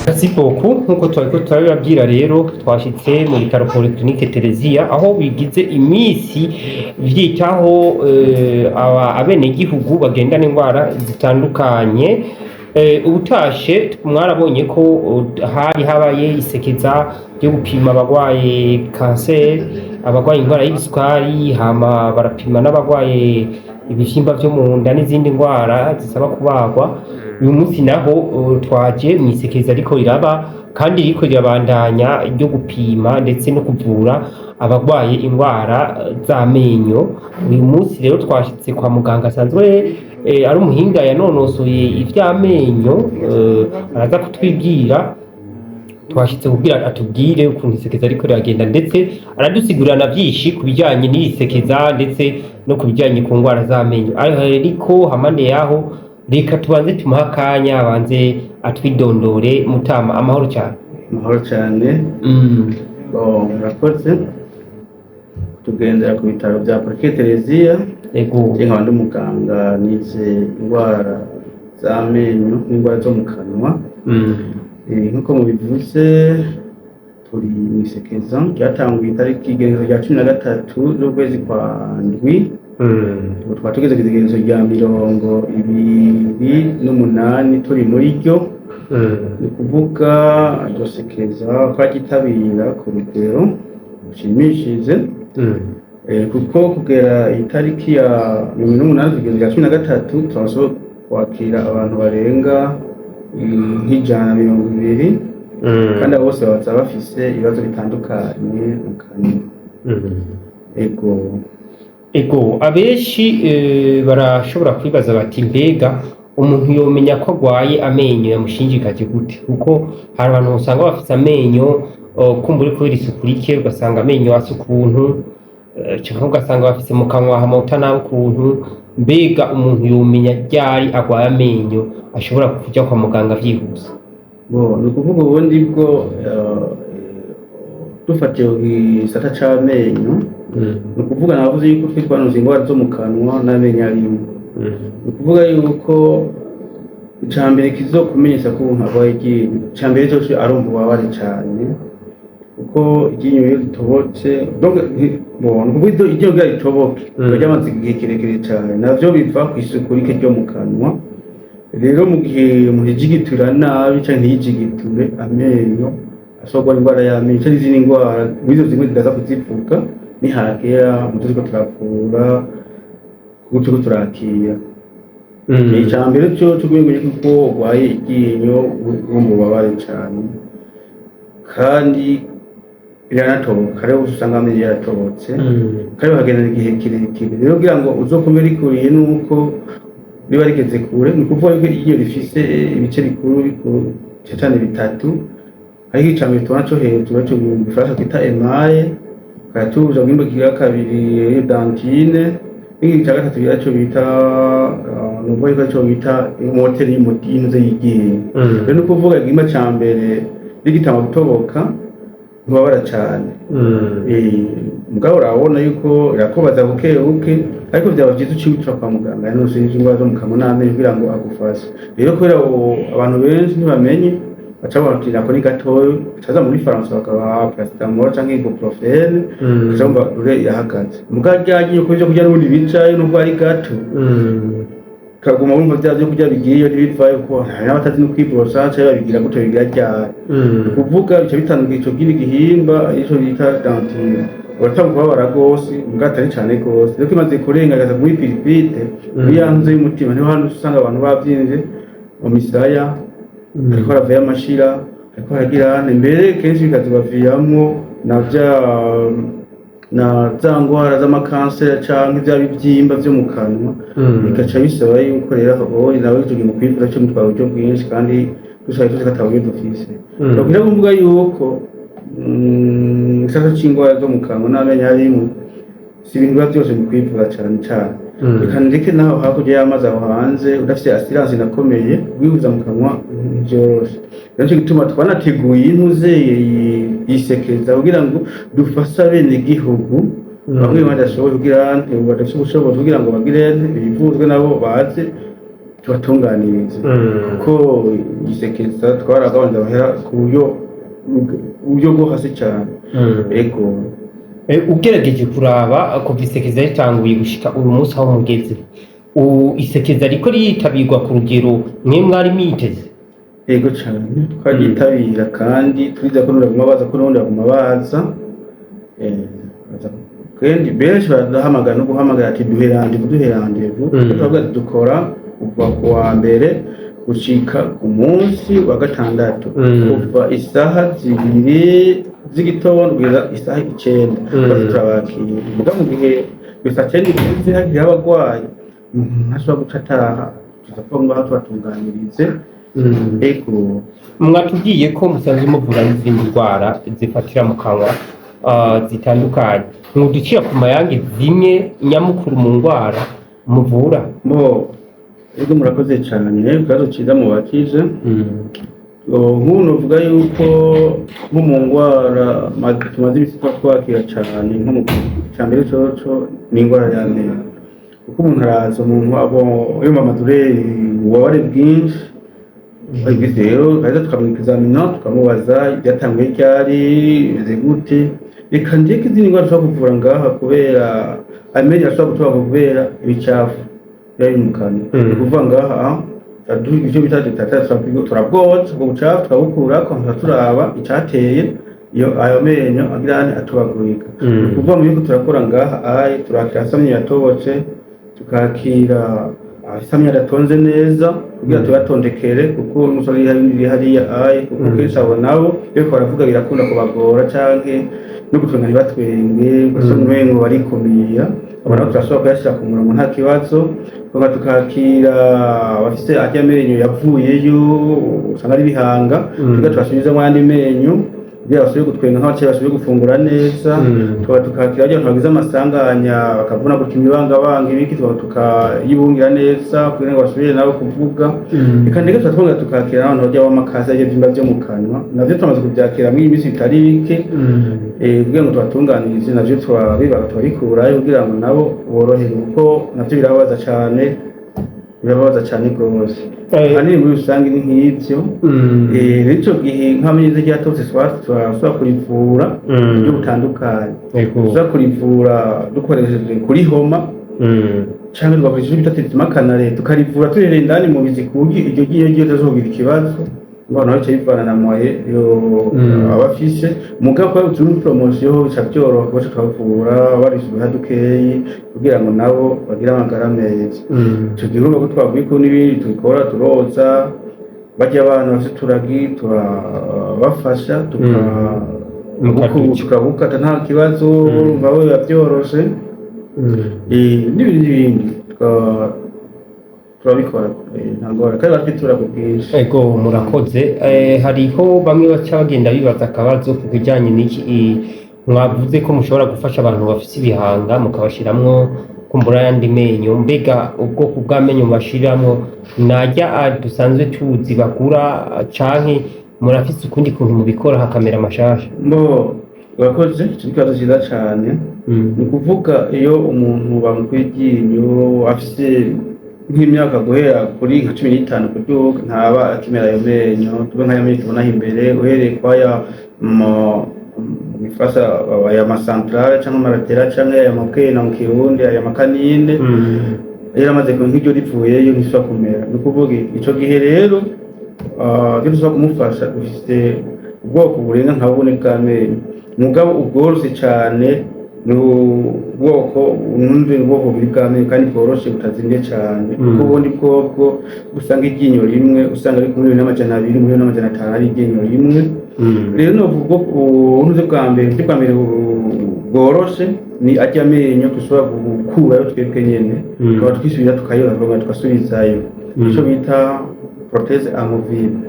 Merci beaucoup. Nkuko twariko turabibabwira rero, twashitse mu bitaro Polyclinique Theresia, aho bigize iminsi vyitaho abenegihugu bagendana indwara zitandukanye. Ubutashe mwarabonye ko hari habaye isekeza ryo gupima abagwaye kanseri, abagwaye indwara y'ibisukari, hama barapima n'abagwaye ibivyimba vyo mu nda n'izindi ndwara zisaba kubagwa. Uyu munsi naho twaje mw'isekeza ariko riraba kandi ririko rirabandanya ryo gupima ndetse no kuvura abagwaye indwara z'amenyo. Uyu munsi rero twashitse kwa muganga asanzwe ari umuhinga yanonosoye ivy'amenyo, araza kutwibwira. Twashitse kugira atubwire ukuntu isekeza ariko riragenda, ndetse aradusigurira na vyinshi ku bijanye n'iri sekeza ndetse no ku bijanye ku ndwara z'amenyo. Ariko hamande yaho, reka tubanze tumuhe akanya abanze atwidondore. Mutama, amahoro cyane. Amahoro cyane. Bon, murakoze kutugendera ku bitaro bya Polyclinique Theresia. Je nkaba ndi umuganga, nize indwara z'amenyo n'indwara zo mu kanwa. Nk'uko mubivuze, turi mu isekeza ryatanguye itariki, igenekerezo rya 13 z'ukwezi kwa ndwi. Ubu tukaba tugeze ku igenekerezo rya 28 turi muri ryo. Ni ukuvuga iryo sekeza twaryitabira ku rugero rushimishije, kuko kugera itariki ya 28 kugeza iya 13 turashobora kwakira abantu barenga nk'120, kandi abo bose baza bafise ibibazo bitandukanye mu kanwa. Ego. Ego, abenshi barashobora kwibaza bati: "Mbega umuntu yomenya ko agwaye amenyo yamushinjikaje gute?" Kuko hari abantu usanga bafise amenyo, kumbura kubera isuku rike, ugasanga amenyo asa ukuntu, canke ugasanga bafise mu kanwa hamota nabi ukuntu. Mbega umuntu yomenya ryari agwaye amenyo, ashobora kuja kwa muganga vyihuse? Bo, ni ukuvuga ubundi bwo dufatiye ku gisata c'amenyo, ni ukuvuga navuze yuko twe twanuze ingwara zo mu kanwa n'amenyo arimwo. Ni ukuvuga yuko ica mbere kizokumenyesha ko umuntu arwaye iryinyo, ica mbere cose arumva ububabare cane, kuko iryinyo iyo ritobotse, donc bon, ni ukuvuga iryinyo kugira ritoboke riba ryamaze igihe kirekire cane, navyo biva kw'isuku rike ryo mu kanwa. Rero mu gihe umuntu yijigitura nabi canke ntiyijigiture amenyo, ashobora kurwara indwara y'amenyo canke n'izindi ndwara muri izo zimwe zidaza kuzivuga nihagera mu turiko turavura, kuko turiko turakira. Ica mbere co kumenya yuko urwaye iryinyo, urumva ububabare cane, kandi riranatoboka. Hariho usanga amenyo yaratobotse kandi bakagendana igihe kirekire. Rero kugira ngo uzokume rikuriye nuko riba rigeze kure. Ni ukuvuga yuko iryinyo rifise ibice bikuru bikuru cane cane bitatu. Hariho ica mbere tubona co hejuru, arico mu gifaransa twita émail, tukaba tuja mu gihimba kigira kabiri, dentine, n'ikindi ca gatatu arico bita, nukuvuga yuko arico bita moteri y'intuze y'iryinyo. Rero ni ukuvuga igihimba ca mbere rigitangwa gutoboka ntubabara cane. Mugabo urabona yuko irakubaza buke buke, ariko vyaba vyiza uciye uca kwa muganga yanosheje indwara zo mu kanwa n'amenyo kugira ngo agufashe. Rero kubera abantu benshi ntibamenye, baca bababwira ko ni gatoya, baca baza muri farumasi bakabaha paracetamol canke ibuprofène, ugaca wumva rure irahagaze. Mugabo rya ryinyo, ko ivyo kurya n'ubundi bicayo nubwo ari gato, kaguma wumva vya vyo kurya bigiyeyo ntibivayo, kuko hari n'abatazi no kwiborosa canke babigira gutyo bigira ryari. Ni ukuvuga bica bitandukira ico kindi gihimba, ico bita dentine, uratanga kubabara rwose, mbwa atari cane rwose. Rero kimaze kurenga igaza muri pulpite, muri ya nzu y'umutima, niho hantu usanga abantu bavyimvye mu misaya, hariko haravayo amashira, hariko haragira ane mbere, kenshi bikazobaviramwo na vya na za ngwara z'amakanseri canke vya bivyimba vyo mu kanwa. Bigaca bisaba yuko rero aho nawe ico gihe mu kwivuza co mutwara uburyo bwinshi, kandi dushaka twese ata buryo dufise. Nokuja kuvuga yuko igisata c'ingwara zo mu kanwa n'amenyo harimwo, si ibintu biba vyose mu kwivuza cane cane. Reka ndeke naho hakurya y'amazi aho hanze, udafise assurance inakomeye, kwivuza mu kanwa ntivyoroshe. Rero nico gituma twanateguye intuze yisekeza kugira ngo dufashe abenegihugu. Bamwe badashoboye kugira badafite ubushobozi kugira ngo bagire bivuzwe, nabo baze tubatunganirize, kuko isekeza twaragabanije amahera ku buryo bwo hasi cyane. Ego. Ugerageje kuraba kuva isekeza ritanguye gushika uyu munsi aho mugeze, isekeza riko riyitabirwa ku rugero mwe mwari mwiteze? Ego cyane, twaryitabira kandi turiza ko n'ubundi baguma baza, ko n'ubundi baguma baza. Kandi benshi baraduhamagara no guhamagara ati: "Duhe rendez-vous, duhe rendez-vous." Turavuga ati dukora kuva ku wa mbere gushika ku munsi wa gatandatu, kuva isaha 2 z'igitondo kugeza isaha 9. Bose turabakira. Muga mu gihe gusa 9 igeze hakiriho abarwayi, umuntu ntashobora guca ataha, tuza kuba ngaho tubatunganirize. Ego. Mwatubwiye ko musanzwe muvura n'izindi ndwara zifatira mu kanwa zitandukanye. Mwoducira ku mayange zimwe nyamukuru mu ndwara muvura? Bo, ego, murakoze cyane, ikibazo cyiza mubakije. Nk'ubu novuga yuko nko mu ndwara tumaze imisi tuba twakira cyane, nko mu cya mbere coco ni indwara y'amenyo, kuko umuntu araza, umuntu abo yumva amadureri, ububabare bwinshi. Bagize rero tukaza tukamwikizamina, tukamubaza ibyatanguye ryari, bimeze gute. Reka ndeke izindi ndwara dushobora kuvura ngaha, kubera amenyo ashobora gutuba kubera ibicafu biba biri mu kanwa. Ni ukuvuga ngaha ivyo bita détartrage, turabwoza ubwo bucafu, tukabukurako, tukaca turaba icateye iyo ayo menyo agira ane atubagurika. Ni ukuvuga mu yuko turakora ngaha aye turakira amenyo yatobotse, tukakira afise amenyo adatonze neza kugira tubatondekere, kuko umusore iri hariya aye, kuko kenshi abo nabo iyo bariko baravuga birakunda kubagora, canke no gutwenga ntibatwenge, ugasanga umengo barikumira. Abo nabo turashobora kuyashira ku murongo nta kibazo. Tukongera tukakira abafise arya menyo yavuyeyo, usanga ari ibihanga, tuga tubasubizamwo ayandi menyo kugira basubire gutwenga nk'abakeye, basubire gufungura neza. Tukaba tukakira barya bantu bagize amasanganya bakavunagurika imibangabanga ibiki, tukaba tukayibungira neza kugira ngo basubire nabo kuvuga. Reka ndeke tuba twongera tukakira n'abantu barya b'amakasi, arya ivyimba vyo mu kanwa, navyo tumaze kuvyakira mw'iyi minsi bitari bike, kugira ngo tubatunganirize, navyo turabibaga turabikurayo kugira ngo nabo boroherwe, kuko navyo birababaza cane, birababaza cane rwose. Ahanini muri rusange ni nk'ivyo. Rero ico gihe nk'amenyo ryatobotse turashobora kurivura mu buryo butandukanye. Dushobora kurivura dukoresheje kurihoma, canke tugakoresha ivyo bita traitement canalaire, tukarivura tuhereye indani mu mizi, ku buryo iryo ryinyo ryiwe ritazogira ikibazo. Ngo nawe bica bivana na moyen yo aba afise. Mugabo kubera turi muri promotion bica byoroha, kuko tukavura barisubiza dukeyi kugira ngo nabo bagire amagara meza. Ico gihe urumva ko twavuye ko n'ibindi tubikora, turoza barya abana bafite uturagi, turabafasha Mukaduca. tukabukata nta kibazo, urumva biba byoroshe. N'ibindi n'ibindi turabikora, nta ngorane, kandi baratwitura ku bwinshi. Ego, murakoze. Hariho bamwe baca bagenda bibaza akabazo ku bijyanye n'iki mwavuze ko mushobora gufasha abantu bafise ibihanga mukabashiramwo kumbura ayandi menyo. Mbega ubwoko bw'amenyo mubashiramwo najya dusanzwe tuzi bagura, canke murafise ukundi kuntu mubikora hakamera amashasha? Mbo, urakoze, ico ni ikibazo ciza cane. Ni ukuvuga iyo umuntu bamukuye iryinyo afise nk'imyaka guhera kuri nka 15 kuduga, ntaba akimera ayo menyo. Tuve nk'ayo menyo tubonaho imbere, uhereye kwaya mu gifaransa aya ma centrales canke ama latérales canke aya makena mu Kirundi, aya ma canines, yaramaze nk'iryo rivuyeyo ntisubira kumera. Ni ukuvuga ico gihe rero ivyo dushobora kumufasha, dufise ubwoko burenga nka bune bw'amenyo, mugabo ubworoshe cane ni ubwoko ubundi, ubwoko bubiri bw'amenyo kandi bworoshe butazimvye cane, kuko ubundi bwobwo usanga iryinyo rimwe usanga ari ku 1,200,000, 1,500,000 ari iryinyo rimwe. Rero novuga ubundi bwa mbere, uburyo bwa mbere bworoshe ni arya menyo dushobora gukurayo twebwe nyene, tukaba twisubira tukayora, tukongera tugasubizayo, ico bita prothèse amovible.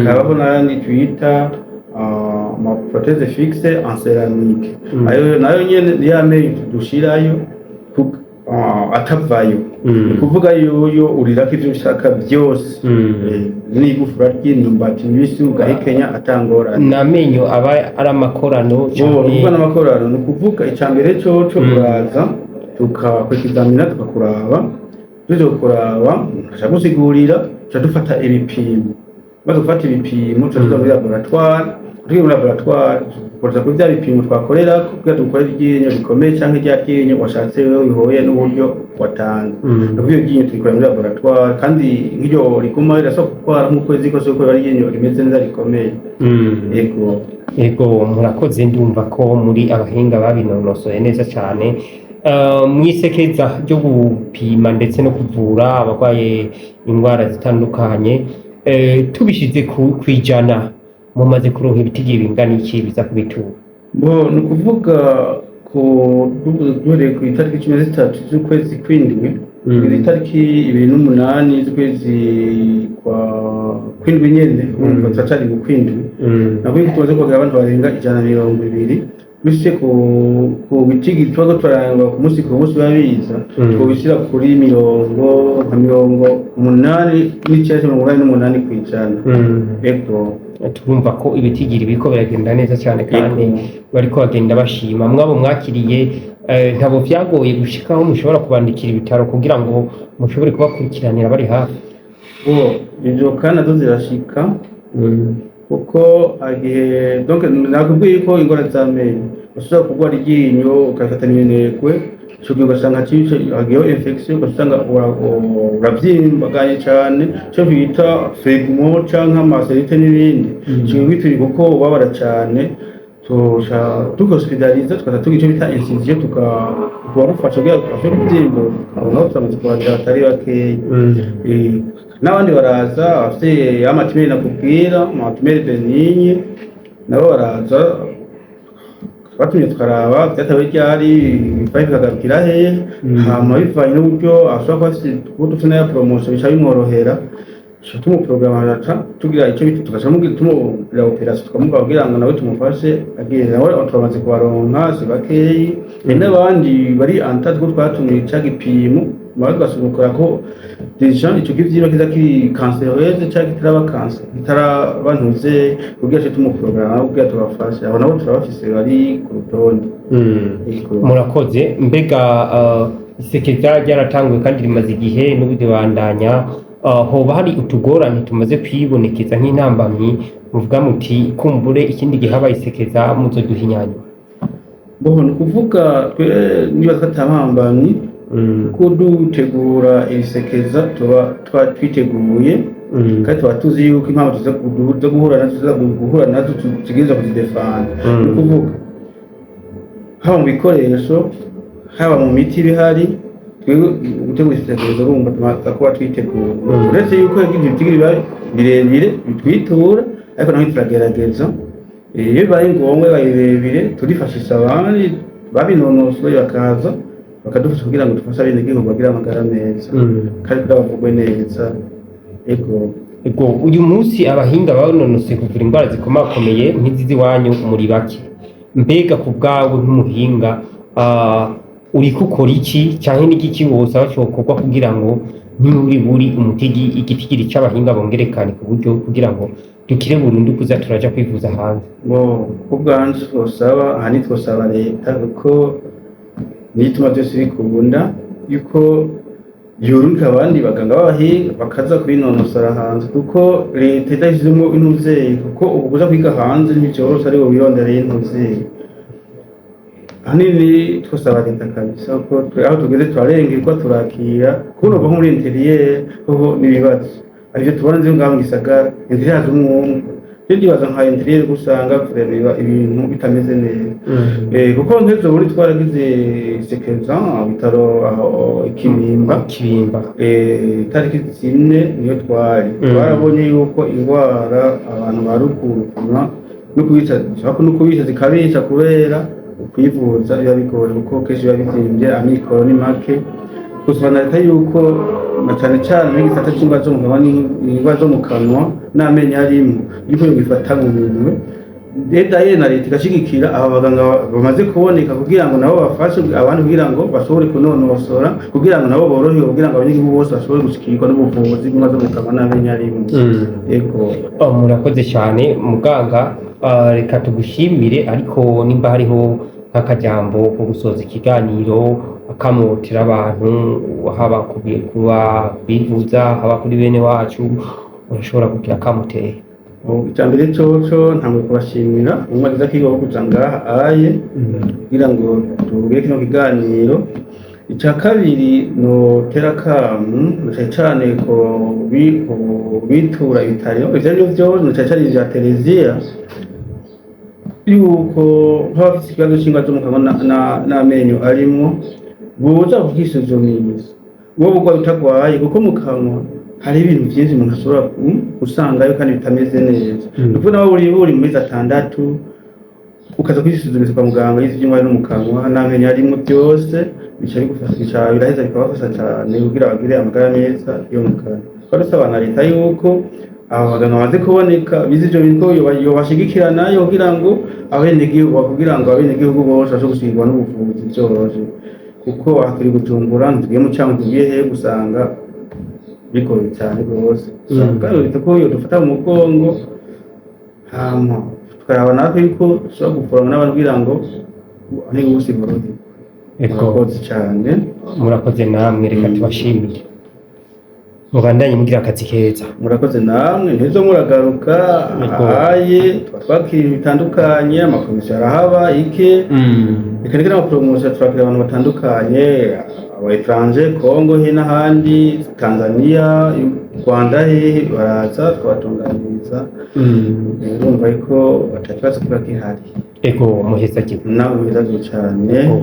Kabaho n'ayandi twita ama prothèse fixe en céramique. Ayo nayo nyene ni ya menyo dushirayo. atavayo. Ni ukuvuga yuyo urirako ivyo ushaka byose. N'igufa ry'imyumbati mibisi ugahekenya atangorane. Ni amenyo aba ari amakorano Bo, canke? Ukuvuga n'amakorano, ni ukuvuga icya mbere coco uraza tukakwexamina, tukakuraba, tuze kukuraba tukaca gusigurira, tuca dufata ibipimo. Maze gufata ibipimo, tuca tuja muri laboratoire. Tugiye muri laboratoire, tukoza kuri bya bipimo twakorera kugira dukore iryinyo rikomeye canke rya ryinyo washatse wewe bihuye n'uburyo watanze. Nukuvuga iyo ryinyo turikora muri laboratoire, kandi nk'iryo riguma rirasaba gutwara nk'ukwezi kose kuko riba ari iryinyo rimeze neza, rikomeye. Yego. Ego, murakoze. Ndumva ko muri abahinga babinonosoye neza cyane. Mwisekeza ryo gupima ndetse no kuvura abarwaye indwara zitandukanye, tubishize kwijana, mumaze kuronka ibitigiri bingana iki biza kubitura? Bo, ni ukuvuga ku duhereye ku itariki 13 z'ukwezi kw'indwi kugeza itariki 28 z'ukwezi kwa kw'indwi nyene, urumva turacari mu kw'indwi, nabwo yuko tumaze kwakira abantu barenga 120. Bise ku bitigiri tuba turarangwa ku munsi ku munsi biba biza, twobishyira kuri mirongo nka 89, 88%. Ego. Turumva ko ibitigiri biriko biragenda neza cyane kandi bariko bagenda bashima. Mwabo mwakiriye, ntabo vyagoye gushikaho mushobora kubandikira ibitaro kugira ngo mushobore kubakurikiranira bari hafi? Bo, ivyo kandi nazo zirashika, kuko igihe, donc nakubwiye ko ingwara z'amenyo ushobora kurwara iryinyo ukabifata minenegwe, ico gihe ugasanga cice hagiyeho infection, ugasanga uravyimbaganye cane, ico bita phlegmon canke ama cellulite n'ibindi. Ico gihe bituri kuko ubabara cane, tuca tugospitaliza, tukaza tugira ico bita incision, tukabafasha kugira ngo tubashe kuvyimba. Abo nabo turamaze kubakira batari bakeya. N'abandi baraza abafite ama tumeurs nakubwira, ama tumeurs bénignes, nabo baraza batumye, tukaraba vyatawe ryari, bivaye bikagarukira hehe, hama bivanye n'uburyo ashobora kuba afise, kuko dufise n'aya promotion bica bimworohera, tuca tumuprograma, aca tugira ico bita tugaca tumugira opération, tukamuga kugira ngo nawe tumufashe agire. Nawe turamaze kubaronka, si bakeyi. Hari n'abandi bari en attente kuko twatumye ca gipimo bagasubukura ko déjà ico kivyimba kiza kiri cancéreuse canke kitaraba cancer, kitaraba ntuze, kugira ce tumuprograma kugira tubafashe. Abo nabo turabafise bari ku rutonde. Yego. Murakoze. Mbega isekeza ryaratanguye kandi rimaze igihe n'ubu ribandanya, hoba hari utugorane tumaze kwibonekeza nk'intambamyi muvuga muti kumbure ikindi gihe habaye isekeza muzoduhinyanyura? Bo, ni ukuvuga twe niba twatabambamyi, kuko dutegura ibisekeza tuba twiteguye, kandi tuba tuzi yuko impamvu tuza guhura nazo, tuza guhura nazo tutegerezwa kuzidefanda. Ni ukuvuga haba mu bikoresho, haba mu miti ibihari, twebwe gutegura isekeza urumva tumaze kuba twiteguye. Uretse yuko ibyo bitigiri biba birebire bitwitura, ariko naho turagerageza. Iyo bibaye ngombwa, bibaye birebire, turifashisha abandi babinonosoye bakaza bakadufasha kugira ngo dufashe abenegihugu bagire amagara meza kandi kugira bavugwe neza. Ego. Ego, uyu munsi abahinga banonosoye kuvura indwara zikomakomeye nk'izi iwanyu muri bake. Mbega ku bwawe nk'umuhinga, uriko ukora iki canke n'igiki wosaba cokorwa kugira ngo niburi buri umutigi igitigiri c'abahinga bongerekane ku buryo kugira ngo dukire burundu kuza turaja kwivuza hanze? Bo, ku bwanje twosaba, ahanini twosaba leta, kuko niyo ituma byose bikunda, yuko yorungika abandi baganga b'abahinga bakaza kubinonosora hanze, kuko leta idashyizemo intuvyeyi, kuko ubu kuza kwiga hanze ntivyoroshe, ari wowe wirondereye intuvyeyi. Ahanini twosaba leta kabisa, kuko aho tugeze turarengerwa, turakira kubona uva nko muri intérieur hoho n'ibibazo arivyo tubona nzi ngaho mu gisagara, intérieur haza umwe umwe. Je ndibaza nka intérieur usanga vraiment biba ibintu bitameze neza. Kuko nk'ejo bundi twaragize sekeza bitaro aho Ikibimba. Kibimba. Itariki 4 niyo twari twarabonye yuko indwara abantu ba ruguru no kubica, zishobora no kubica, zikabica kubera ukwivuza biba bigoye, kuko kenshi biba bizimvye, amikoro ni make. Gusaba na leta yuko na cane cane n'igisata c'indwara zo mu kanwa n'indwara zo mu kanwa n'amenyo arimwo, yuko yobifata mu minwe. Leta na leta igashigikira aba baganga bamaze kuboneka kugira ngo nabo bafashe abandi, kugira ngo bashobore kunonosora, kugira ngo nabo borohewe, kugira ngo abanyagihugu bose bashobore gushikirwa n'ubuvuzi bw'indwara zo mu kanwa n'amenyo arimwo. Ego. Oh, murakoze cyane muganga. Reka tugushimire, ariko nimba hariho nk'akajambo ko gusoza ikiganiro akamotera abantu, haba kuba bivuza, haba kuri bene wacu, urashobora kugira akamuteye. Icya mbere coco, ntabwo kubashimira umwe akiga wo kuja ngaha aye kugira ngo tugire kino kiganiro. Icya kabiri, notera akamu na cane cane ko bitura ibitaro ivyo arivyo vyose, na cane cane ivya Tereziya, yuko nk'abafise ikibazo c'indwara zo mu kanwa n'amenyo arimwo boza kukisuzumisha, wowe urwaye utagwaye, kuko mu kanwa hari ibintu vyinshi umuntu ashobora gusangayo kandi bitameze neza. Nukuvuga nawe uri mu mezi 6 ukaza kwisuzumisha kwa muganga yize iby'indwara no mu kanwa n'amenyo arimwo byose, bica bigufasha, bica biraheza bikabafasha cyane kugira bagire amagara meza yo mu kanwa. Twari dusaba na leta yuko aba baganga bamaze kuboneka bize ivyo bintu ko yobashigikira nayo, kugira ngo abenegihugu bose bashobore gushikirwa n'ubuvuzi vyoroshe, kuko aha turi Bujumbura, ntitugiye mu Cankuzo, tugiye hehe, gusanga bigoye cyane rwose. Usanga leta ko yodufata mu mugongo, hama tukaraba natwe yuko dushobora guforoma n'abantu kugira ngo abanyagihugu bose boroherwe. Ego. Murakoze cyane. Murakoze namwe, reka tubashimire, mubandanye mugira akazi keza. Murakoze namwe, ntizo muragaruka. Ego. Ahaye tuba twakira ibintu bitandukanye, amakomisiyo arahaba ike, reka reka n'amaporomosiyo, turakira abantu batandukanye, aba étranger, Kongo he n'ahandi, Tanzania, Rwanda, hehe, baraza tukabatunganiriza. Urumva yuko ata kibazo kiba gihari. Ego, muhezagiwe. Nawe wirazwe cyane. Ego.